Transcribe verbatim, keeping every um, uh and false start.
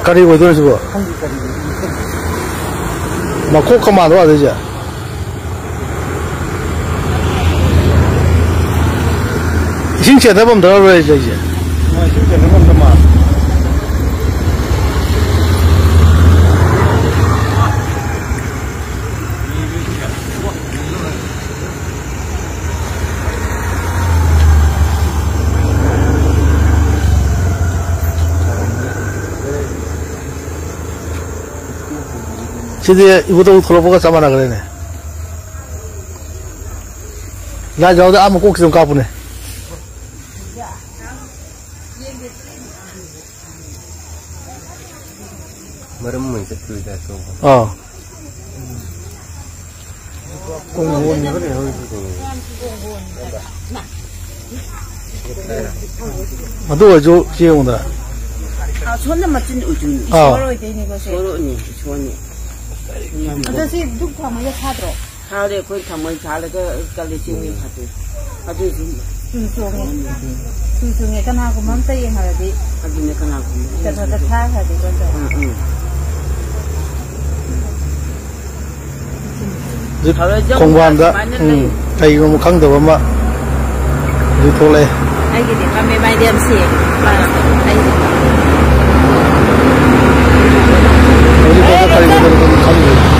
ꯀꯔꯤ ꯑꯣꯏꯗꯣꯏꯅꯣ ꯁꯤꯕꯣ? ꯈꯪꯗꯦ ꯀꯔꯤ ꯑꯣꯏꯗꯣꯏꯅꯣ꯫ ꯃꯀꯣꯛ ꯀꯃꯥꯟꯗꯣ ꯑꯗꯩꯁꯦ꯫ ꯏꯁꯤꯡ ꯆꯦꯟꯊꯐꯝꯗꯔ ꯂꯩꯔꯤꯁꯦ? ꯍꯣꯏ, ꯏꯁꯤꯡ ꯆꯦꯟꯊꯐꯝꯗ ꯃꯥꯜꯂꯦ꯫ ꯁꯤꯗꯤ ꯏꯕꯨꯙꯧ ꯊꯣꯛꯂꯛꯄꯒ ꯆꯞ ꯃꯥꯟꯅꯈ꯭ꯔꯦꯅꯦ꯫ ꯂꯥꯏ ꯖꯥꯎꯗ ꯑꯥ ꯃꯀꯣꯛꯁꯤꯗ ꯑꯗꯨꯝ ꯀꯥꯞꯄꯅꯦ꯫ ꯃꯔꯝ ꯑꯣꯏꯅ ꯆꯠꯈꯤꯕꯩ ꯇꯥꯏꯞ ꯇꯧꯕ꯫ ꯑꯥ꯫ ꯀꯣꯡꯒꯣꯟꯅꯦꯕ ꯂꯩꯍꯧꯔꯤꯁꯦ꯫ ꯑꯗꯨ ꯑꯣꯏꯔꯁꯨ ꯆꯦꯡꯉꯨꯗ꯫ ꯑꯥ, ꯁꯣꯝꯗ ꯃꯆꯤꯟ ꯎꯆꯨꯅꯤ꯫ ꯑꯥ꯫ ꯏꯁꯣꯔ ꯑꯣꯏꯗꯣꯏꯅꯤꯀꯣ ꯁꯦ꯫ ꯏꯁꯣꯔꯅꯤ, ꯏꯁꯣꯔꯅꯤ꯫ ꯑꯗꯣ ꯁꯤ ꯙꯨꯞ ꯊꯥꯎꯃꯩꯗ ꯊꯥꯗ꯭ꯔꯣ? ꯊꯥꯔꯦ, ꯑꯩꯈꯣꯏ ꯊꯥꯎꯃꯩ ꯊꯥꯜꯂꯒ ꯀꯜꯂꯤ ꯆꯦꯡꯅꯤ ꯐꯠꯇꯦ꯫ ꯑꯗꯨꯏꯁꯨ ꯆꯨ ꯆꯣꯡꯉꯦ꯫ ꯆꯨ ꯆꯣꯡꯉꯦ꯫ ꯀꯅꯥꯒꯨꯝꯕ ꯑꯝꯇ ꯌꯦꯡꯍꯜꯂꯗꯤ ꯑꯗꯨꯅꯦ ꯀꯅꯥꯒꯨꯝꯕ꯫ ꯀꯩꯅꯣꯗ ꯊꯥꯈ꯭ꯔꯗꯤ ꯀꯣꯟꯗ꯫ ꯎꯝ, ꯎꯝ꯫ ꯍꯧꯖꯤꯛ ꯈꯣꯡꯕꯥꯟꯗ, ꯎꯝ, ꯀꯩꯒꯨꯝꯕ ꯈꯪꯗꯕ ꯑꯃ ꯍꯧꯖꯤꯛ ꯊꯣꯛꯂꯛꯑꯦ꯫ ꯑꯩꯒꯤꯗꯤ ꯐꯝꯃꯦ, ꯃꯥꯏꯗꯤ ꯌꯥꯝ ꯁꯦꯡꯉꯦ꯫ ꯑꯩꯒꯤꯗꯤ ꯍꯧꯖꯤꯛ ꯐꯥꯎꯗ ꯀꯔꯤ ꯀꯗꯧꯔꯕꯅꯣ ꯈꯪꯗꯦ꯫